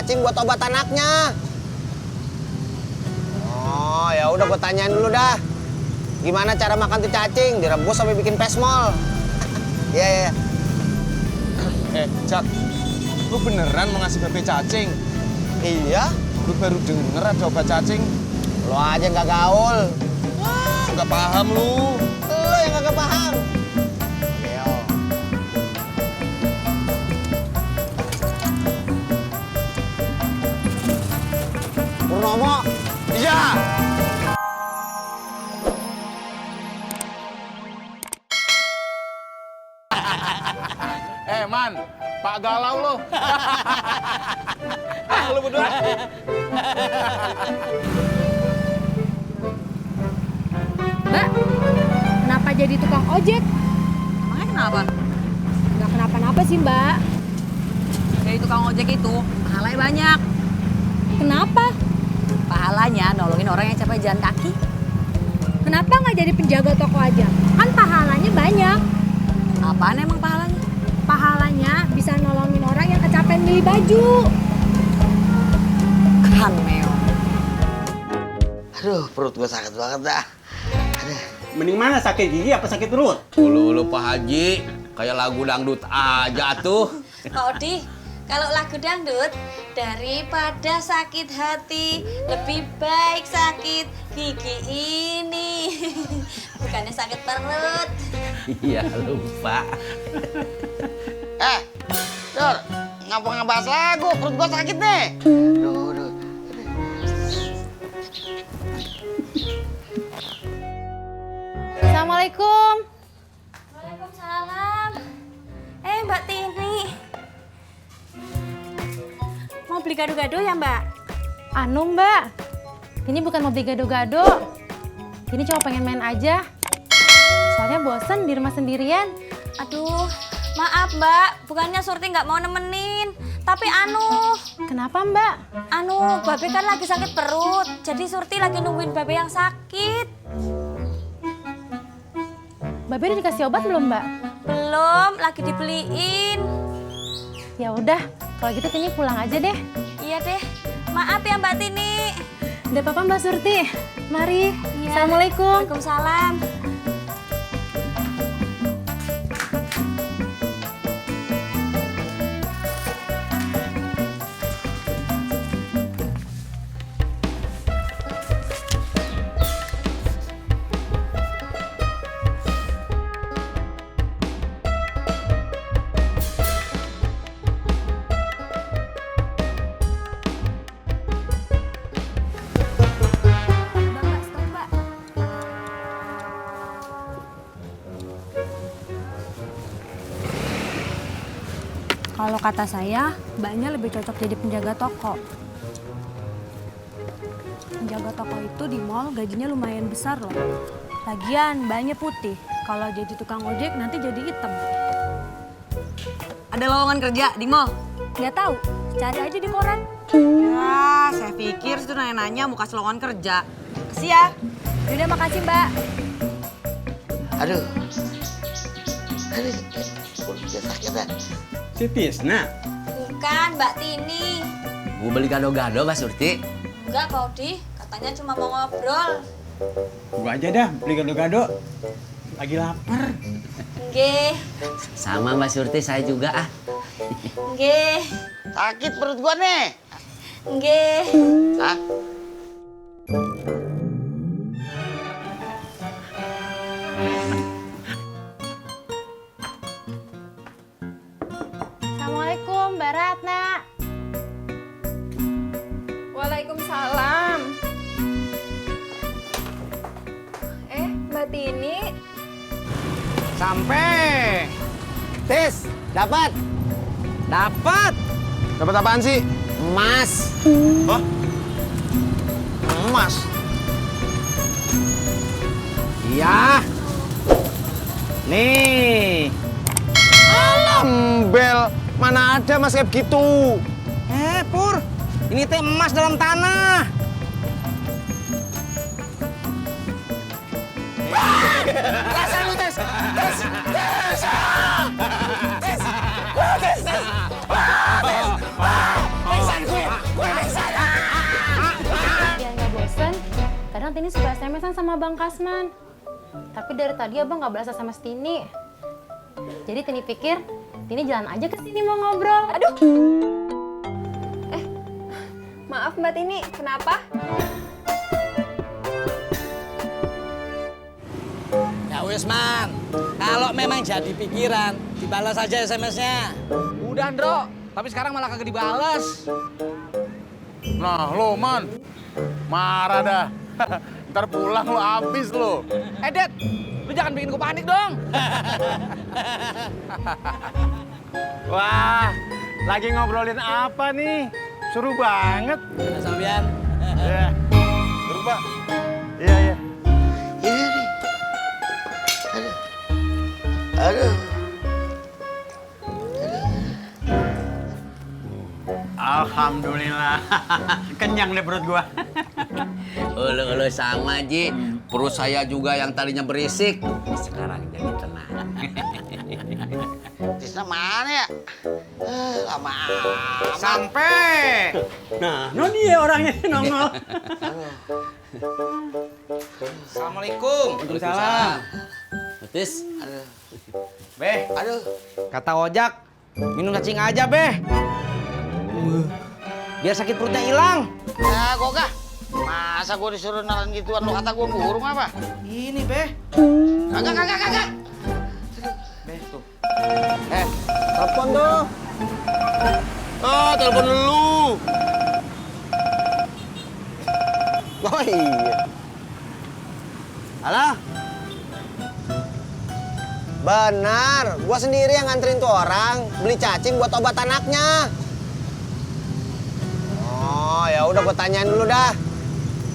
cacing buat obat anaknya. Oh, ya udah gue tanyain dulu dah. Gimana cara makan tuh cacing? Direbus sampai bikin pesmol. Iya, iya. Jak, lu beneran mau ngasih Babe cacing? Iya. Gue baru denger ada obat cacing. Lo aja nggak gaul. Wah, nggak paham lu. Lo yang nggak paham. Ayo. Purnomo. Iya. Man, Pak Galau lo. Lu berdua. Mbak, kenapa jadi tukang ojek? Emangnya kenapa? Nggak kenapa-napa sih, Mbak. Jadi tukang ojek itu pahalanya banyak. Kenapa? Pahalanya nolongin orang yang capek jalan kaki. Kenapa nggak jadi penjaga toko aja? Kan pahalanya banyak. Apaan emang pahalanya? Pahalanya bisa nolongin orang yang kecapean beli baju. Kan, Meo. Aduh, perut gue sakit banget dah. Mending mana, sakit gigi apa sakit perut? Ulu-ulu Pak Haji, kayak lagu dangdut aja tuh. Pak Odi, kalau lagu dangdut, daripada sakit hati, lebih baik sakit gigi ini. Bukannya sakit perut. Iya lupa. Dur, ngapa ngebahas lagu? Perut gue sakit nih. Duh. Assalamualaikum. Waalaikumsalam. Mbak Tini. Mau beli gado-gado ya, Mbak? Anu, Mbak. Ini bukan mau beli gado-gado. Ini cuma pengen main aja. Soalnya bosen di rumah sendirian. Aduh, maaf, Mbak. Bukannya Surti nggak mau nemenin. Tapi Kenapa, Mbak? Babe kan lagi sakit perut. Jadi Surti lagi nungguin Babe yang sakit. Babe udah dikasih obat belum, Mbak? Belum, lagi dibeliin. Ya udah, kalau gitu Tini pulang aja deh. Iya deh. Maaf ya, Mbak Tini. Udah apa-apa, Mbak Surti. Mari. Iya. Assalamualaikum. Waalaikumsalam. Mbak, stop, Mbak. Kalau kata saya, Mbaknya lebih cocok jadi penjaga toko. Penjaga toko itu di mall gajinya lumayan besar loh. Lagian Mbaknya putih. Kalau jadi tukang ojek nanti jadi hitam. Ada lowongan kerja di mall? Nggak tahu, cari aja di koran. Ya, saya pikir itu nanya-nanya mau kasih lowongan kerja. Kasih ya. Yaudah, makasih Mbak. Aduh. Perut gue sakit dah. Si Tisna. Bukan, Mbak Tini. Mau beli gado-gado Mbak Surti? Enggak, Pak Odi. Katanya cuma mau ngobrol. Gua aja dah beli gado-gado. Lagi lapar. Nggih, Sama Mbak Surti, saya juga ah. nggih, Sakit perut gue nih. nggih. Hah? Assalamualaikum, Mbak Ratna. Waalaikumsalam. Mbak Tini. Sampai. Tis, dapat. Dapat apaan sih? Emas. Hah? Emas. Iya. Nih. Alambel, mana ada mas kayak gitu? Pur, ini teh emas dalam tanah. Rasain lu, Tes. Tes. Tes. Tes. Tes. Tes. Tes. Tes. bilang Tini suka SMS-an sama Bang Kasman. Tapi dari tadi abang nggak balas sama Tini. Jadi Tini pikir Tini jalan aja ke sini mau ngobrol. Aduh. Maaf Mbak Tini, kenapa? Ya wis man, kalau memang jadi pikiran, dibalas aja SMS-nya. Udah, Ndro. Tapi sekarang malah kagak dibales. Nah, lo, Man. Marah dah. Ntar pulang lo habis lo. Dad, lu jangan bikin gue panik dong. Wah, lagi ngobrolin apa nih? Seru banget. Sampean. Ya. Seru, Pak. Iya, iya. Ini nih. Aduh. Alhamdulillah. Kenyang deh perut gua. Ulu sama, Ji. Perut saya juga yang tadinya berisik. Sekarang jadi tenang. Tisna mana ya? Lama amat. Sampai. Nah, dia orangnya nongol. Assalamualaikum. Waalaikumsalam. Betis. Beh, Aduh. kata ojak, minum cacing aja, Beh. Biar sakit perutnya hilang. Ya, Goga. Masa gua disuruh nalan gituan, lu kata gua burung apa? Ini, Beh. Kagak. Beh, tuh. Telepon tuh. Oh, telepon dulu. Oh iya. Halo? Benar, gua sendiri yang nganterin tuh orang beli cacing buat obat anaknya. Oh, ya udah gua tanyain dulu dah.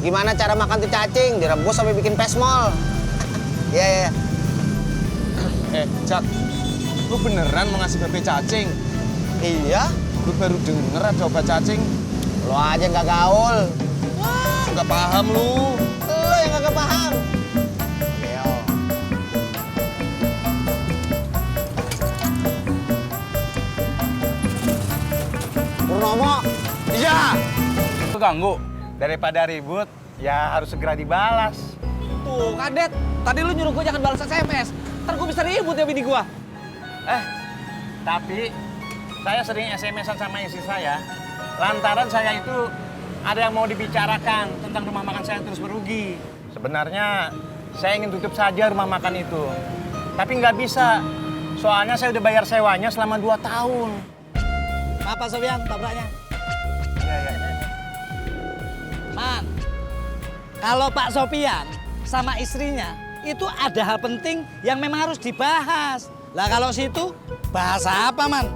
Gimana cara makan tuh cacing? Direbus sampai bikin pesmol. Iya. Jak, lu beneran mau ngasih Babe cacing? Iya, Gue baru denger ada obat cacing. lo aja nggak gaul. Wah, nggak paham lu. Lo yang nggak paham. Purnomo. Iya. Lu ganggu. Daripada ribut, ya harus segera dibalas. Tuh, Kadet. Tadi lu nyuruh gue jangan balas SMS. Ntar gue bisa ribut ya bini gue. Tapi saya sering SMS-an sama istri saya. Lantaran saya itu ada yang mau dibicarakan tentang rumah makan saya yang terus merugi. Sebenarnya saya ingin tutup saja rumah makan itu. Tapi nggak bisa. Soalnya saya udah bayar sewanya selama 2 tahun. Maaf Pak Sofian, tabraknya. Iya. Man, kalau Pak Sofian sama istrinya itu ada hal penting yang memang harus dibahas. Lah kalau situ bahasa apa, Man?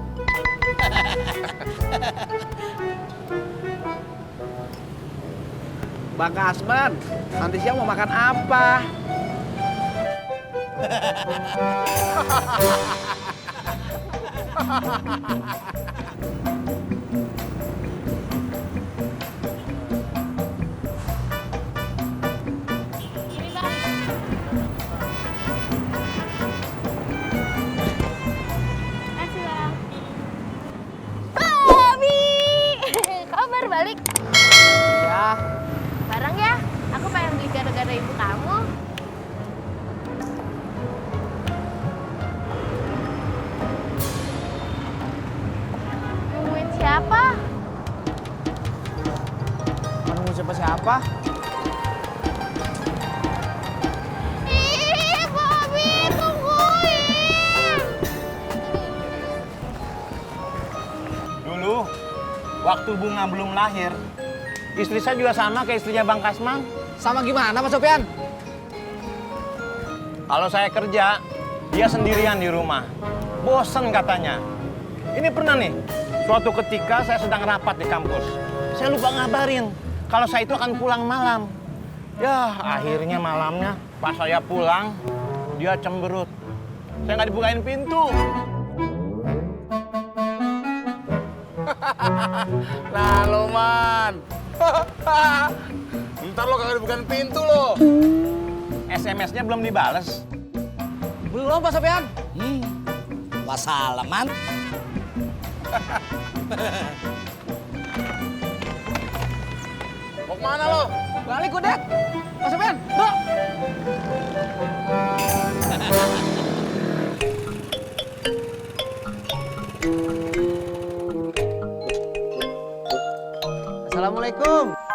Bang Kasman, nanti siang mau makan apa? Makasih, Bang. Bobby! Kamu baru balik? Ya, Bareng ya, aku pengen beli gado-gado ibu kamu. Nungguin siapa? nunggu siapa-siapa? Ih, Bobby, tungguin! Dulu, waktu Bunga belum lahir, istri saya juga sama kayak istrinya Bang Kasman. Sama gimana, Pak Sofian? Kalau saya kerja, dia sendirian di rumah. Bosen katanya. Ini pernah nih, suatu ketika saya sedang rapat di kampus. Saya lupa ngabarin kalau saya itu akan pulang malam. Ya, akhirnya malamnya pas saya pulang, dia cemberut. Saya nggak dibukain pintu. Nah, lo, Man. Ntar lo kagak dibukain pintu lo. SMS-nya belum dibales. Belum, Pak Sofian. Wassalam, Man. Mau kemana lo? Balik, Kudet. Pak Assalamualaikum.